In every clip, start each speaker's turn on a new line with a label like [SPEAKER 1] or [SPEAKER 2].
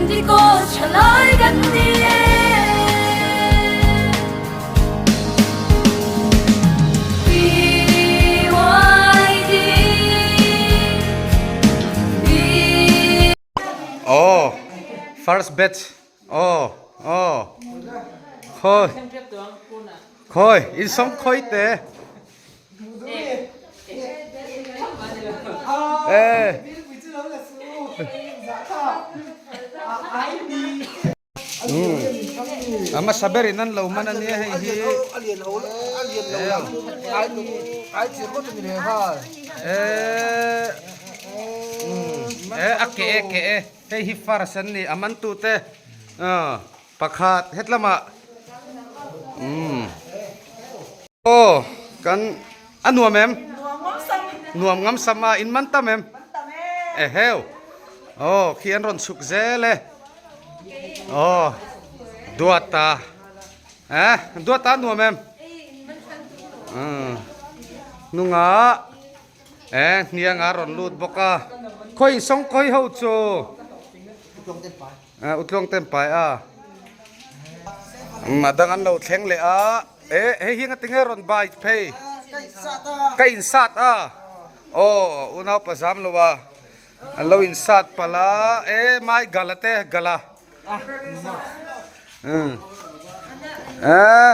[SPEAKER 1] di kawl thalai kan ni e. BYD
[SPEAKER 2] Oh, first batch. Oh, oh. Khoi. Khoi, in song khoi te. A hmasa berin an lo man a nia hei hi. A ke e ke e hei hi first an ni a man tute pakhat hetlamah umm. Aw kan a nuam em? Nuam ngam sam a in man tam em? Eheu aw khi an rawn chhuk zel e aw duata eh duata a nuam em? Umm hnunga eh hnianga a rawn lut bawk a khawi in sawng khawi ho chu utluang ten pai a a dang an lo thleng leh a. Eh hei hi ngatinge rawn bai phei ka in sat a aw unau pa zam lo a an lo in sat palh a eh mai gala te gala um eh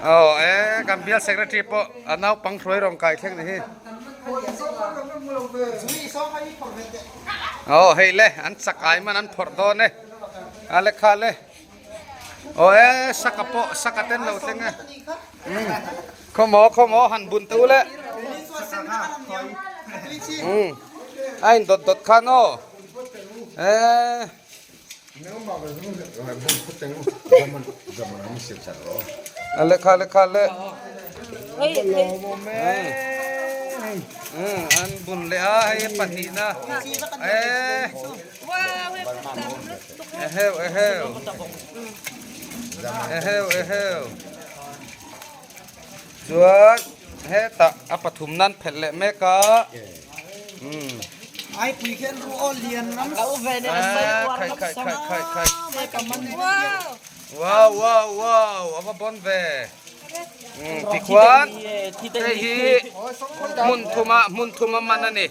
[SPEAKER 2] aw eh kan bial secretary pawh a naupang hruai rawn kai thleng ni hi aw hei le an chak ai man an phawrh dawn e a lekha le. Aw e saka pawh saka ten lo thleng e umm khawmaw khawmaw han bun teuh le umm a in dawt dawt khan aw e a lekha lekha le umm an bun leh a hei pahnihna e. Eheu eheu eheu eheu chuan hetah a pathum nan phelh leh mek a umm khai khai khai khai khai wow wow wow a va bawn ve umm tikhuan hei hi hmun thuma hmun thuma man a ni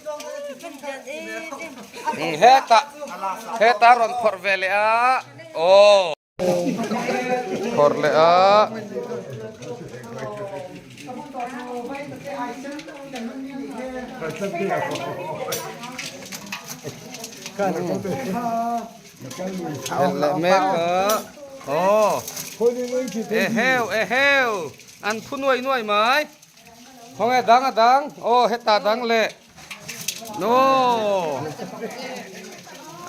[SPEAKER 2] hetah hetah rawn phawrh ve leh a aw phawrh leh a. Phelh leh mek a aw eheu eheu an phu nuai nuai mai khawnge dang a dang aw heta dang leh aw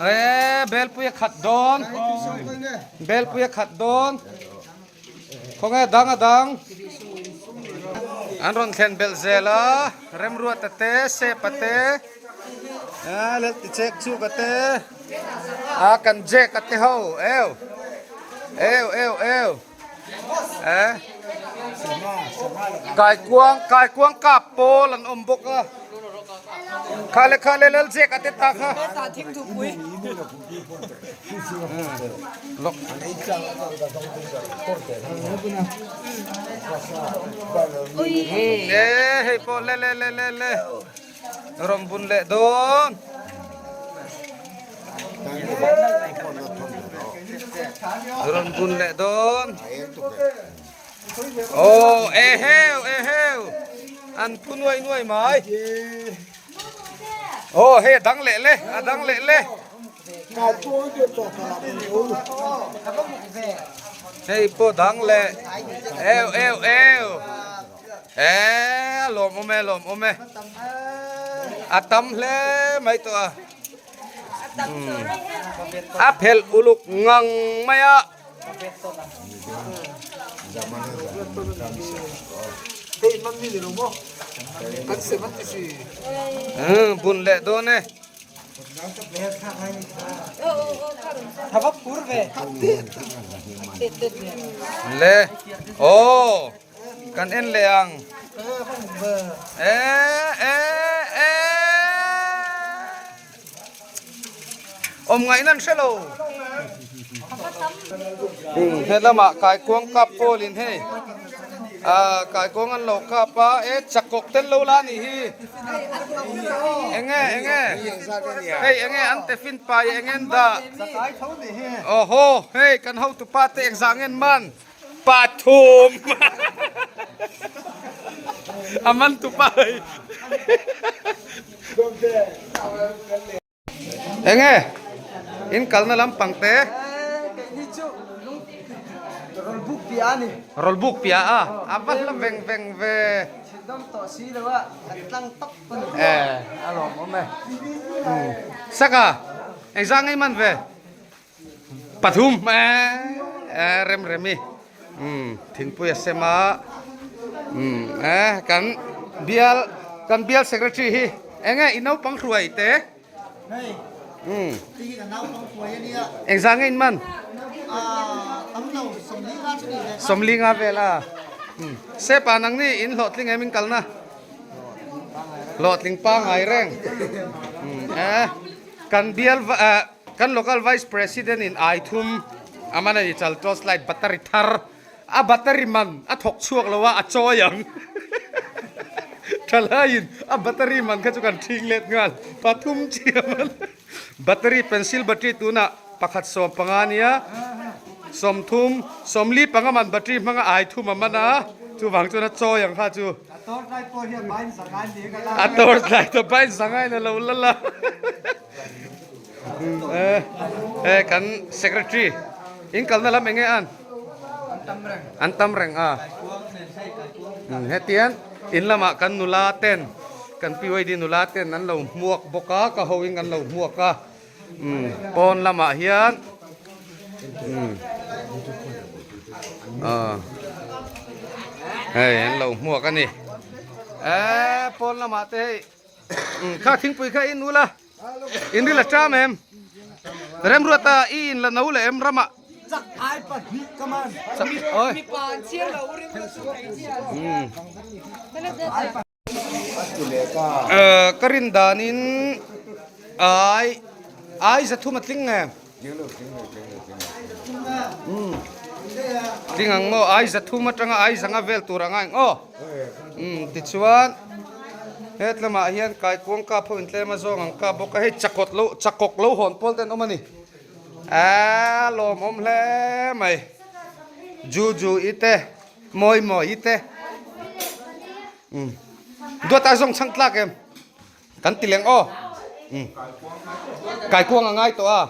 [SPEAKER 2] eh belpui a khat dawn belpui a khat dawn khawnge dang a dang an rawn thlen belh zel a remruata te sepa te a lel ti chek chuk a te a kan jack a te ho eu eu eu eu eh kaikuang kaikuang kap pawl an awm bawk a khale khale lal jack a te ta kha e hei pawh le le le le le rawn bun leh dawn rawn bun leh dawn aw e heu e heu an phu nuai nuai mai aw hei a dang leh le a dang leh le hei pawh dang leh eu eu eu e a lawm awm e lawm awm e a tam hle mai tawh a a phelh uluk ngang mai a. Bun leh dawn e. Le aw kan en leh ang e e e. Awm ngaihna an hre lo. He lamah kaikuang kap pawlin hei kaikuang an lo kap a, e chakawk tel lo la anih hi. Enge enge hei enge an tefin pai enge an dah. Awhaw hei kan hotupa te engzah nge an man. Pathum a man tupa hei. Enge in kalna lampang te?
[SPEAKER 3] Keini chu lung rawlbuk piah a ni.
[SPEAKER 2] Rawlbuk piah a? A va hla veng veng ve.
[SPEAKER 3] Thildawm tawh si lo a, kan tlang tawp a ni.
[SPEAKER 2] E, a lawmawm e. Saka, engzah ngei man ve? Pathum e, rem rem i. Thingpui a sem a. E, kan bial kan bial secretary hi enge i naupang hruai te?
[SPEAKER 3] Hei, ti hi kan naupang hruai a nia.
[SPEAKER 2] Engzah nge in man?
[SPEAKER 3] Tam lo, sawmlinga chu ni ve kha.
[SPEAKER 2] Sawmlinga vel a. Sepa nang ni in hlawhtling em in kalna? Hlawhtling pangngai reng. E, kan bial Kan local vice president in ai thum a man a ni chal torch light battery thar a battery man a thawk chhuak lo a a chawi ang thalai in a battery man kha chu kan thing let nghal pathum chi a man battery pencil battery tunah pakhat 15 nia sawmthum sawmli panga man battery hmanga ai thum a man a chuvang chuan a chawi ang kha chu a torch light a bain zangai na lo la la. Eh kan secretary in kalna lam enge an an tam reng a hetian in lamah kan nula ten kan PYD nula ten an lo hmuak bawk a ka ho in an lo hmuak a pawn lamah hian hei an lo hmuak a ni eh pawn lamah te hei Kha thingpui kha in ula in ril a ṭam em? Remruata i in la no leh em ramah?
[SPEAKER 3] Chak ai pahnih ka man.
[SPEAKER 2] Chak oi. Ka rin danin ai ai zathum a tling nge? Tling ang maw ai zathum atanga ai zanga vel tur anga eng aw. Tichuan het lamah hian kaikuang kap ho intlem a zawng ang kap bawk a hei chakawt lo chakawk lo hawn pawl te an awm a ni aaa lawmawm hle mai ju ju i te mawi mawi i te duat a zawng chhang tlak em Kan ti leng aw. Kaikuang a ngai tawh a.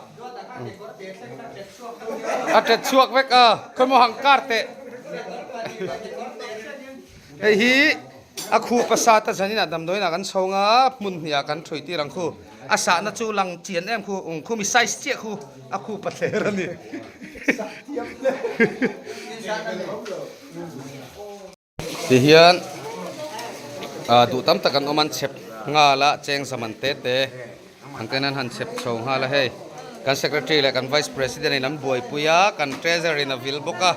[SPEAKER 2] A tet chhuak vek a. Khawimaw hang kar teh. Hei hi a khu pasat a zanin ah damdawiin ah kan chhawng a, hmun hnih ah kan thui tir ang khu. A sahna chu lang chian em khu, khu mi size chiah khu a khu pathler a ni. Tihian ah duh tam tak an awm an chhep nghal a cheng zaman te te ang ten an han chhep chho nghal a hei kan secretary leh kan vice president in an buaipui a kan treasurer in a vil bawk a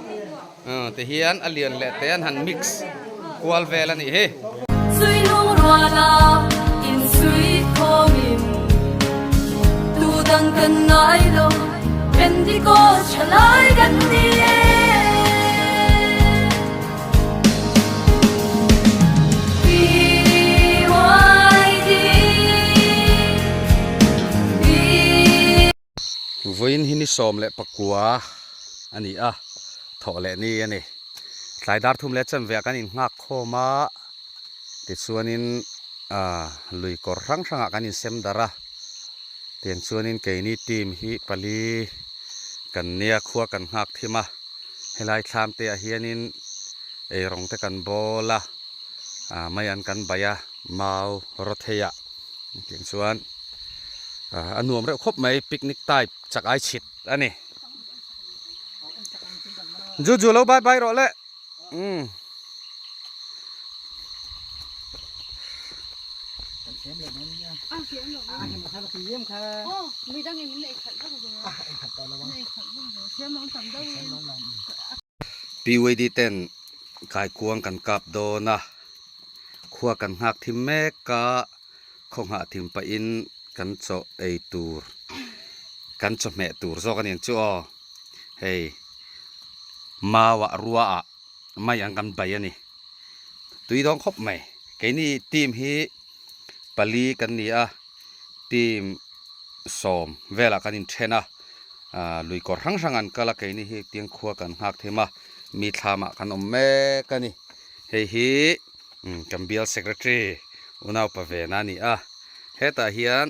[SPEAKER 2] tihian a lian leh te an han mix kual vel a nih hi. Vawiin hi ni 19 a ni a, thawh leh ni a ni. Tlai dar thum leh chanve ah kan innghak khawm a, tichuanin ah lui kawr hrang hrangah kan insem darh a, tiang chuanin keini team hi pali kan nia khua kan nghak thim a. Helai thlam te ah hianin eirawng te kan bawl a, ah mai an kan baih a, mau rawthei ah tiang chuan ah a nuam reuh khawp mai picnic type chak ai chhit a ni. Ju ju lo bye bye rawh le umm. PYD ten kaikuang kan kap dawn a, khua kan nghak thim mek a, khaw nghah thim pahin kan chaw ei tur. Kan chawhmeh tur zawk a ni ang chu aw. Hei mauah ruaah mai ang kan bai a ni. Tui dawn khawp mai. Keini team hi pali kan ni a, team sawm velah kan inthen a, ah lui kawr hrang hrang an kal a, keini hi tiang khua kan nghak them a, mi thlamah kan awm mek a ni. Hei hi kan bial secretary unaupa vena a ni a, hetah hian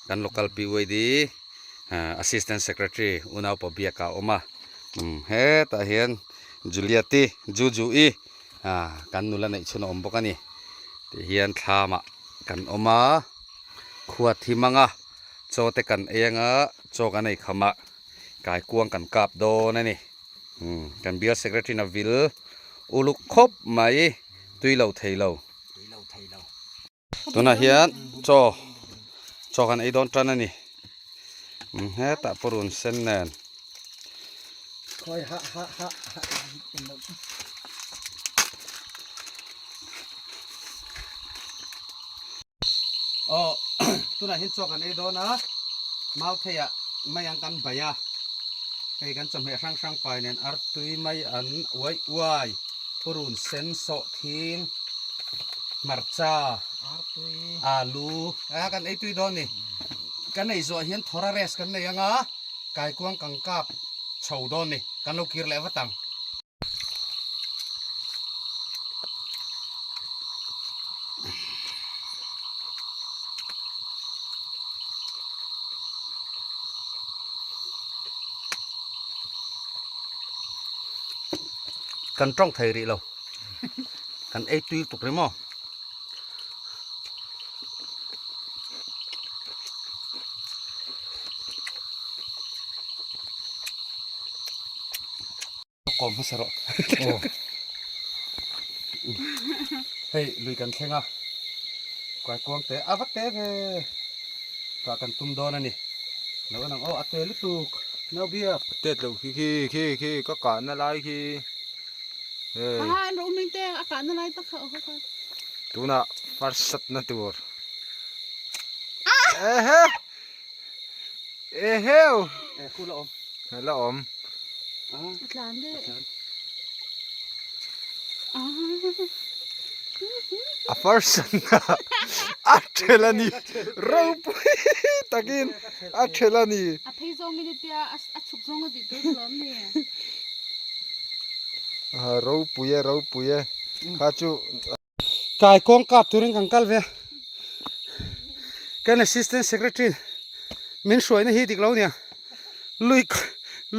[SPEAKER 2] kan local PYD assistant secretary unaupa biaka a awm a hetah hian Juliet-i Juju-i kan nula neih chhun a awm bawk a ni tih hian thlamah kan awm a khua thim anga chaw te kan ei anga chaw kan ei kham a kaikuang kan kap dawn a ni kan bial secretary na vil uluk khawp mai tui lo thei lo. Tunah hian chaw chaw kan ei dawn tan a ni hetah purun sen nen aw tunah hian chaw kan ei dawn a mau theiah mai ang kan bai a hei kan chawhmeh hrang hrang pai nen artui mai an uai uai purun sen sawh thing. Hmarcha, alu a kan ei tui dawn ni. Kan ei zawh hian thawra rest kan nei anga kaikuang kan kap chho dawn ni. Kan lo kir leh vat ang. Kan tawng thei rih lo. Kan ei tui tuk rih maw. Kawm hmasa rawh. Hei lui kan thleng a. Kaikuang te a va te ve. Kah kan tum dawn a ni. Lo en ang aw a te lutuk. Nau biak.
[SPEAKER 4] Tet lo khi khi khi khi ka kahna lai khi. Hei.
[SPEAKER 5] Ha an rawh ming te a kahna lai tak kha kha kha.
[SPEAKER 4] Tunah first shot na tur. Ehe. Eheu.
[SPEAKER 2] E khu la awm.
[SPEAKER 4] La awm.
[SPEAKER 5] A tlan de.
[SPEAKER 4] A first shot na a ṭhel a ni. Ropui takin a ṭhel a ni.
[SPEAKER 5] A phei zawng in tia a chhuk zawng a tih tur lawm ni.
[SPEAKER 4] A ropui e ropui e kha chu.
[SPEAKER 2] Kai kawng kap turin kan kal ve a, kan assistant secretary min hruaina hi dik lo nia, lui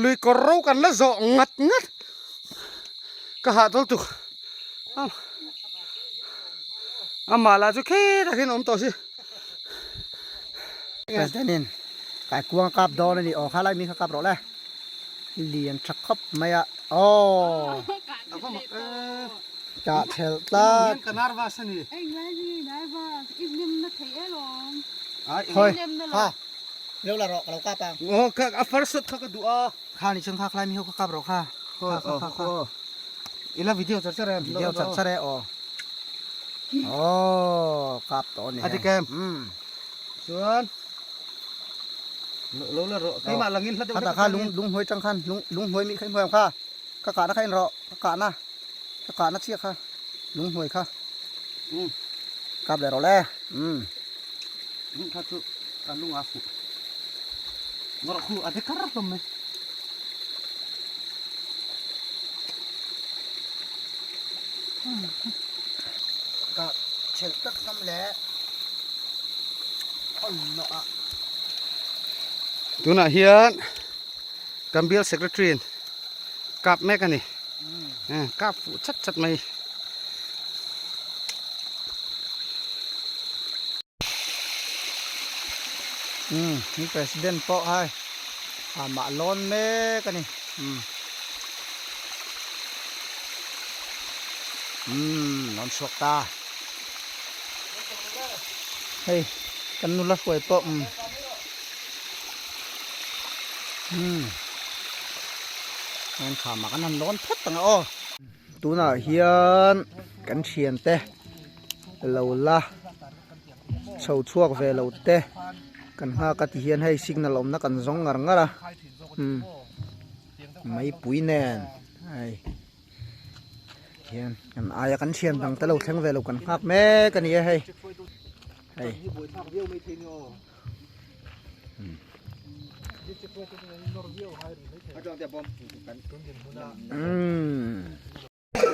[SPEAKER 2] lui kawr ro kan la zawh ngat ngat ka hah dawl tuk amah lah chu khi takin awm tawh si.
[SPEAKER 6] President in kai kuang kap dawn a ni aw kha lai mi kha kap rawh le lian tha khawp mai a aw kah thelh tlat khawi kha lo la rawh ka lo kap ang
[SPEAKER 2] aw kha a first shot kha ka duh a
[SPEAKER 6] kha ni chuan kha khlai mi ho kha kap rawh kha kha kha kha kha
[SPEAKER 2] ila video char char em
[SPEAKER 6] video char char e aw Aww kap tawh a ni
[SPEAKER 2] A dik em? Chuan lo la rawh keimah langin hla deuh
[SPEAKER 6] Khatah kha lung lung hnuai tang khan lung lung hnuai mi kha i hmuai ang kha ka kahna kha en rawh ka kahna ka kahna chiah kha lung hnuai kha kap leh rawh le umm
[SPEAKER 2] kha chu a lung a fuh ngawrh khu a dekar hlawm mai.
[SPEAKER 6] Ka chelh tlat ngam le hawn nawh ah.
[SPEAKER 2] Tunah hian kan bial secretary in kap mek a ni. Kap fuh chat chat mai.
[SPEAKER 6] Umm ni president pawh hai amah lawn mek a ni umm umm rawn chhuak ta hei kan nula hruai pawh umm umm an khamah kan han lawn phawt ang a aw. Tunah hian kan thiante lo la chho chhuak ve lo te. Kan nghak a ti hian hei signal awmna kan zawng ngar ngar a umm meipui nen hei hian kan aia kan thian dang te lo thleng ve lo kan nghak mek a ni a hei hei.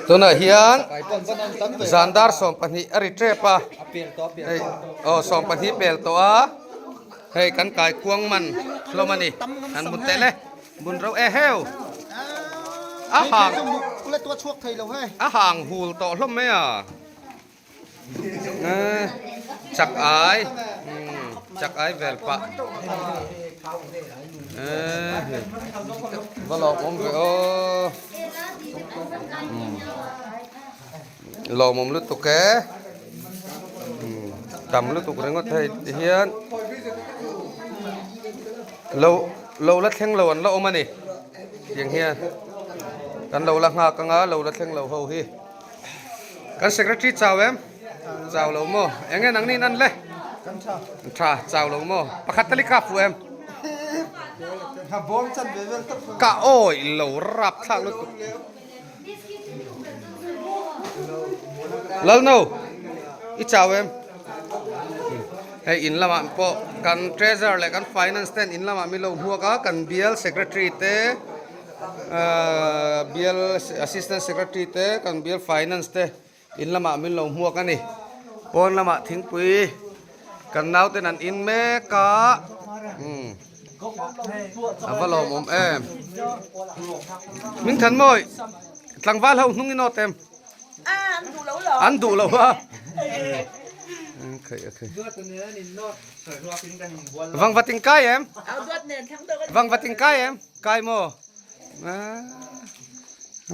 [SPEAKER 2] Tunah hian zan dar 12 a ri tep a hei aw 12 pel tawh a hei kan kai kuang man hlawm a ni an mun tel e mun reuh e heu a hang a hang hul tawh hlawm mai a. Chak ai chak ai vel pah va lawmawm ve aw lawmawm lutuk e tam lutuk ringawt hei ti hian lo lo la thleng lo an la awm a ni tiang hian kan lo la nghak anga lo la thleng lo ho hi. Kan secretary chau em? Chau lo maw? Enge nang nin an le?
[SPEAKER 6] Kan tha.
[SPEAKER 2] Tha, chau lo maw? Pakhat tali ka fu em?
[SPEAKER 6] Ha bawm chan ve vel tak.
[SPEAKER 2] Ka oi lo rap thlak lutuk. Lal no. I chau em? Hei in lamah pawh kan treasurer leh kan finance ten in lamah min lo hmuak a, kan bial secretary te Bial Assistant Secretary te kan bial Finance te in lamah min lo hmuak a ni. Pawn lamah thingpui kan nauten an in mek a a va lawmawm em. Min than mawi tlangval ho hnung in awt em? An duh lo a. Vangvat in kai em? Vangvat in kai em? Kai maw?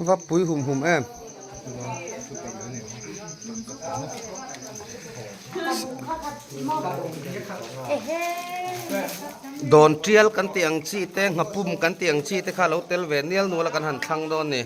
[SPEAKER 2] Va pui hum hum em. Dawn tial kan tih ang chi te, nghapum kan tih ang chi te kha lo tel ve nial nual a kan han thlang dawn ni.